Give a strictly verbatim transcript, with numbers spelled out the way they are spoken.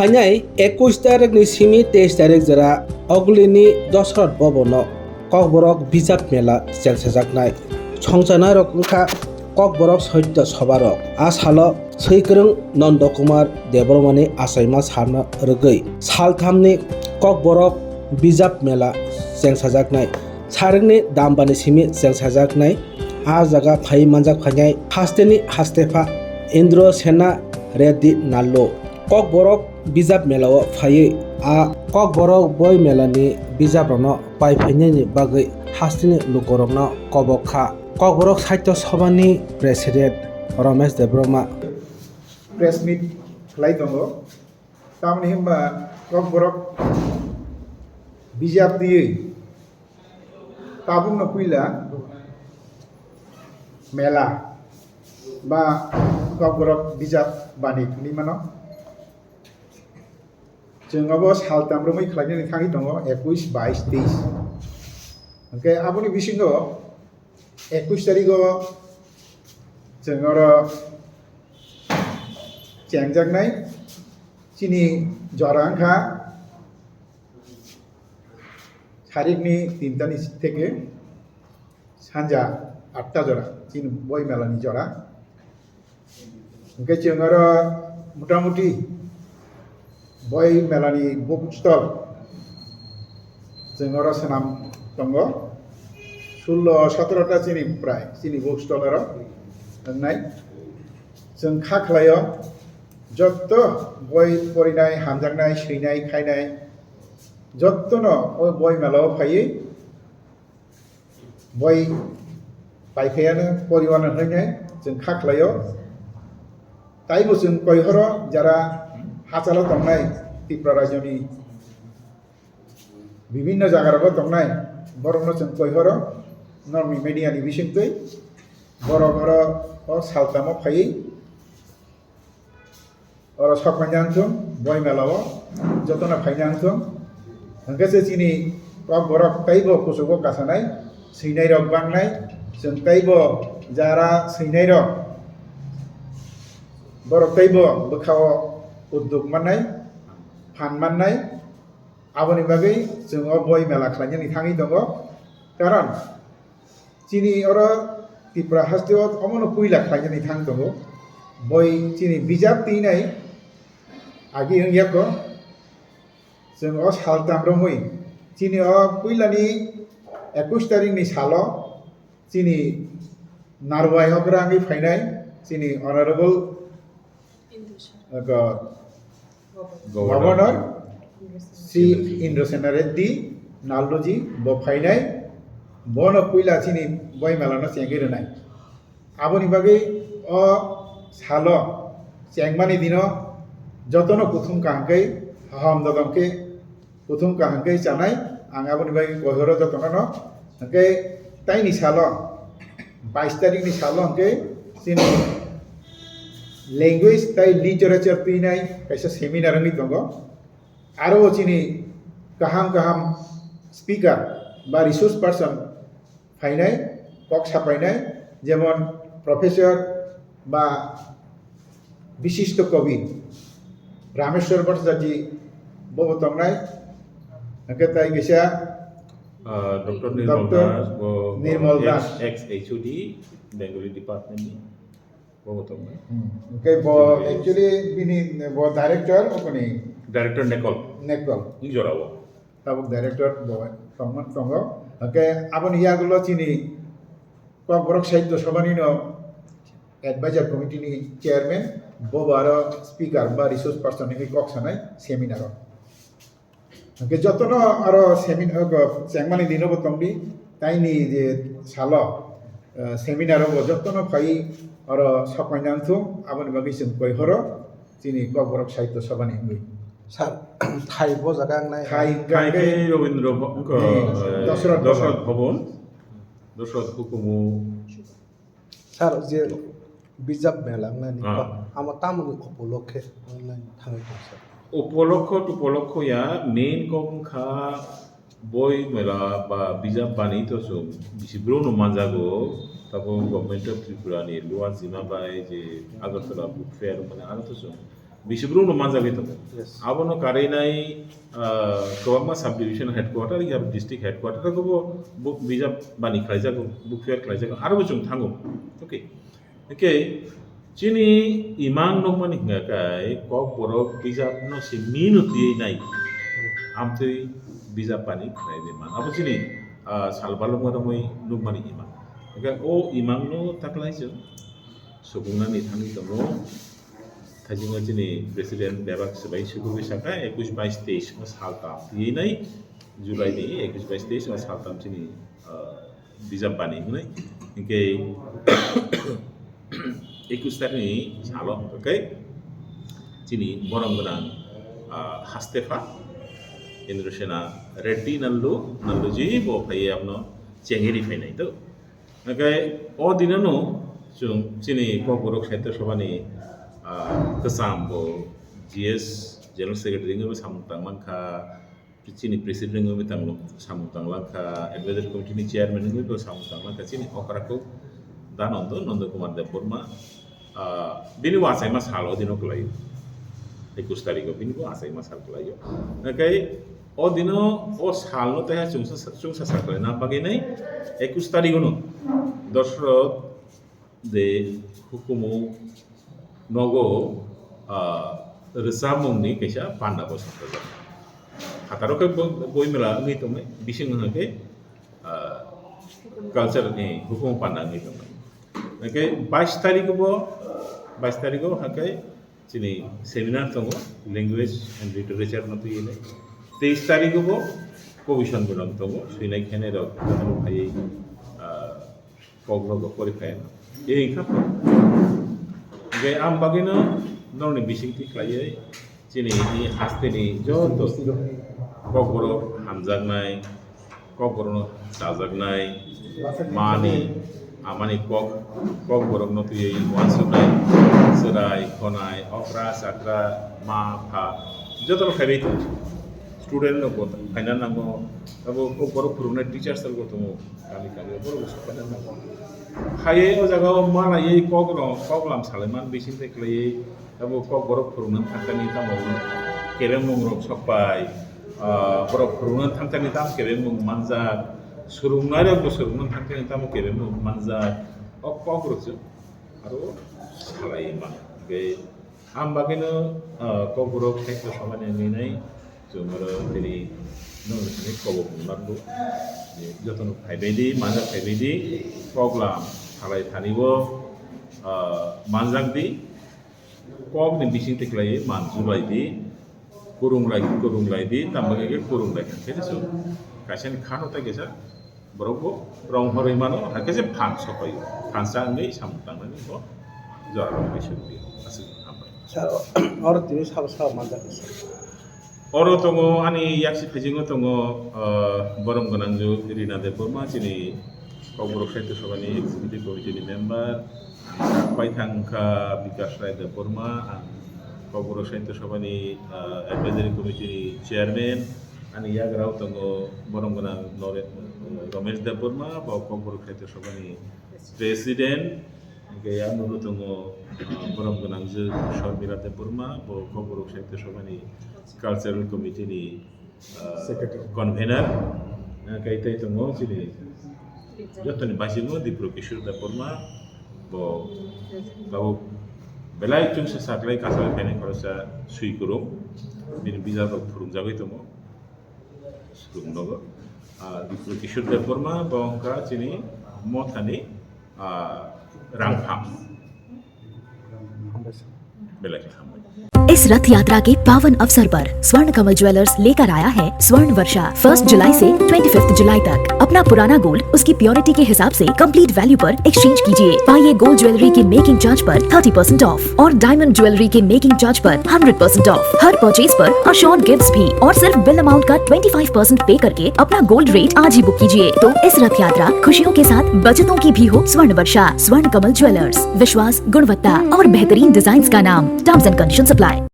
Phainai ekush tarikni simi teis tarik jora Ogulini Dosrot Bhabono Kokborok bijap mela chengsajaknai. Songchanairok wngkha Kokborok Saitya Sabharok. A salo Swikwrwng Nanda Kumar Debbarmani achaima sarna rwgwi salthamni Kokborok bijap mela chengsajaknai. Sarikni dambani simi chengsajaknai. A jaga phai manjak phainai hasteni hastepha Indra Sena Reddy Nallo. Kokborok bijap melao phaiwi a Kokborok boi melani bijaprokno pai phainani bagwi hasteni lukurokno kobok kha. Kokborok Saitya Sabhani President Ramesh Debbarma. Press meet khlai tongo. Tamoni hwnba Kokborok bijap twiwi tabukno puila mela ba Kokborok bijap bani thwngwi mano. Chwng abo saltam romwi khlainani thangwi tongo, ekush, bais, teis. Hwnkhe aboni bisingo ekush tarigo chwng oro chengjaknai chini jora wngkha sarikni tintani theke sanja atta jora, chini boi melani jora. Hwnkhe chwng oro motamuti boi melani book stall chwng oro swnam tongo, sullo sotoro ta chini prai chini book stall oro wngnai. Chwng kha khlaio, jotto boi porinai, hamjaknai, swinai, khainai, jottono o boi melao phaiwi boi paiphaiano poriwano hwnwi chwng kha khlaio. Taibo chwng koihoro jara hachalo tongnai Tripura rajyoni bibinno jagarogo tongnai borokno chwng koihoro norokni media ni bisingtwi borok oro o saltamo phaiwi oro sok phaina wngthung, boi melao jotono phaina wngthung. Hwnkhe se chini Kokborok teibo kuchugo kasanai, swinairok bangnai, chwng teibo jara swinairok borok teibo bwkhao udduk mannai, phan mannai. Aboni bagwi chwng o boi mela khlainani thangwi tongo. Karon chini oro Tripura hasteo omono puila khlainani thang tongo. Boi chini bijap twinai agi wngya kho. Chwng o saltam romwi chini o puilani ekush tarikni salo chini Narwai okra wngwi phainai chini Honorable, uh, Governor. Governor Sri Indra Sena Reddy Nalloji bo phainai, bono puila chini boi melano chengwi rwnai. Aboni bagwi o salo chengmani dino jotono kuthum kaham khe, haham dodom khe kuthum kaham khe chanai. Ang aboni bagwi koihoro jotono no. Hwnkhe taini salo, bais tarikni salo hwnkhe chini language tai literature twinai kaisa seminar wngwi tongo. Aro o chini kaham kaham speaker ba resource person phainai, kok sapainai, jemon Professor ba bishisto kobi Rameshwar Bhattacharya bobo tongnai, hwnkhe tai kaisa Ah, Doctor Nirmal Doctor Das, bo, bo Nirmal ex, Das. Ex H O D, Bengali department ni, bo bo tongnai. Hmm. Hwnkhe bo Chini actually bini bo director, okoni Director Nekol. Nekol. Ni jora o. Tabuk director bo tongma tongo. Hwnkhe aboni yagulo chini Kokborok Sahitya Sabhani no advisor committee ni chairman, bo bo aro speaker ba resource person ni kok sanai seminar o. Hwnkhe jotono aro seminar o chengmani dino bo tongdi, taini je salo, eh, seminar o bo jotono phai oro sokmai nang thung, aboni bagwi chwng koi horo chini Kokborok Sahitya Sabhani wngwi. Sir, thai bo jaga ang nai. Thai Khai hwnkhe khe Rabindra Bha-, wngkha, Hmm, eh, Dosrot Dosrot Bhaban. Bhaban, Dosrot Hukumu. Sir, je bijap mela wngnani Ah. kok, amo tamoni upolokhe wngnani thangwi tong, sir? Upolokho tupolokho ya, main kok wngkha boi mela ba bijap bani to chwng bisi bwrwkno manjago, tabuk Government of Tripura ni Luwar Jima bai je Agartala Book Fair wngmani ano to chwng Bisi borok no manjagwi tongo. Yes. Abono karwi nai, ah, kwbangma subdivision headquarter ya district headquarter o bo, bo bijap bani khlaijago, book fair khlaijago, aro bo chwng thango. Okay. Hwnkhe chini imang nukmani hwnkha khe Kokborok bijapno se mino twiwi nai. Amtwi bijap bani khlaiwi man. Abo chini, ah, salbalukma romwi nukmani imang. Hwnkhe o imangno taklai chwng sukungnani thangwi tongo. Thaisingo chini president bebak swbai sukugwi sakha, ekush bais teis o saltam twiwi nai, July ni ekush bais teis o saltam chini, ah, bijap bani hwnwi. Hinkhe ekush tarikni salo hwnkhe chini borom gwnang, ah, hastepha Indrasena Reddy Nallu, Nalluji bo phaiwi abono chengwi ri phainai to. Hwnkhe o dinano chwng chini Kokborok Sahitya Sabhani, ah, kwcham bo G S General Secretary wngwi bo samung tangmangkha, chini President wngwi bo tanglo-, samung tanglankha, Advisory Committee ni Chairman wngwi bo samung tanglankha, chini okra kok Danondo Nondo Kumar Debbarma, ah, bini bo achaima sal o dino kwlaio. Ekush tarikh o bini bo achaima sal kwlaio. Hwnkhe o dino o salno taiha chwngsa, chwngsa sa khlaina bagwi nai ekush tarikh o no Dosrot de hukumu nogo, ah, rwchapmungni kaisa panda bo sakjak. Phataro khe bo-, boimela wngwi tongmai, bising wngkha khe, ah, culture ni hukumu panda wngwi tongmai. Hwnkhe bais tarikh bo, bais tarikh o hwnkhe chini seminar tongo, language and literature no twiwi nai. Teis tarikh o bo Kobison Milan tongo, swinai khainai rok phaiwi, ah, Kokborok rok pori phai. Ei wngkha. Hwnkhe ang bagwino norokni bisingtwi khlaiwi chini i hasteni joto Kokborok hamjaknai, Kokborokno chajaknai, mani, amani kok, Kokborokno twiwi uansuknai, chwrai, khonai, okra, chakra, ma, pha, jotono phaibai tongo. Student rokbo phaina nango, abo Kokborok phwrwngnai teachers rokbo tongo. Kami kami borok bo sok paina nango. Haiwi o jaga o malaiwi kok rok, kok lam salai man bising tei kwlaiwi abo Kokborok phwrwngna thangkani tamo kebengmung rok sok pai, ah, borok phwrwngna thangkani tamo kebengmung manjak, swrwngnai rok bo swrwngna thangkani tamo kebengmung manjak, o kok rok se aro salai man. Hwnkhe Ang bagwino, ah, Kokborok Sahitya Sabhani wngwi nai, chwng oro tini nwng thani kobok wng nang bo. Jotono phaibai di, manjak phaibai di, kok lam salai thani bo, ah, manjak di, kokni bising twi kwlaiwi man jubai di, kwrwng lai, kwrwng lai di, tamo khe kwrwng lai kha khe chwng kaisa ni kha no tei kaisa Borok bo rong horwi mano, hakhe se phan sokoyo. Phan sa wngwi samung tangnani bo jora rok bai sukliya. Aswk hambai. Sir, oro tini sabo sabo manjak sir. Oro tongo ani yaksi phaisingo tongo, ah, borom gwnangju Rina Debbarma, chini Kokborok Sahitya Sabhani Executive Committee ni member. Ang paithang wngkha Bikash Rai Debbarma, ang Kokborok Sahitya Sabhani, ah, Advisory Committee ni Chairman. Ani yagra o tongo borom gwnang Nore-, Romesh Debbarma, bo Kokborok Sahitya Sabhani President. Hwnkhe yagra o tongo, ah, borom gwnang je Sharmila Debbarma, bo Kokborok Sahitya Sabhani Cultural Committee ni, ah, Secretary. Convener. Hwnkhe tei tongo chini jotoni baisingo Dipro Kishore Debbarma, bo tabuk belai chwngsa saklai kasalai phainai khoroksa swi kwrwng, bini bijap rok phwrwngjagwi tongo. Swrwng nogo. Ah, Dipro Kishore Debbarma, bo wngkha chini mothani, ah, rangphang. Belai khe hambai. इस रथ यात्रा के पावन अवसर पर स्वर्ण कमल ज्वेलर्स लेकर आया है स्वर्ण वर्षा। फर्स्ट जुलाई से ट्वेंटी फिफ्थ जुलाई तक अपना पुराना गोल्ड उसकी प्योरिटी के हिसाब से कंप्लीट वैल्यू पर एक्सचेंज कीजिए। पाइए गोल्ड ज्वेलरी के मेकिंग चार्ज पर थर्टी परसेंट ऑफ और डायमंड ज्वेलरी के मेकिंग चार्ज पर हंड्रेड परसेंट ऑफ। हर परचेज पर अश्योर्ड गिफ्ट्स भी और सिर्फ बिल अमाउंट का ट्वेंटी फ़ाइव परसेंट पे करके अपना गोल्ड रेट आज ही बुक कीजिए। तो इस रथ यात्रा खुशियों के साथ बचतों की भी हो। स्वर्ण वर्षा, स्वर्ण कमल ज्वेलर्स, विश्वास, गुणवत्ता और बेहतरीन डिजाइन्स का नाम। Terms and conditions apply.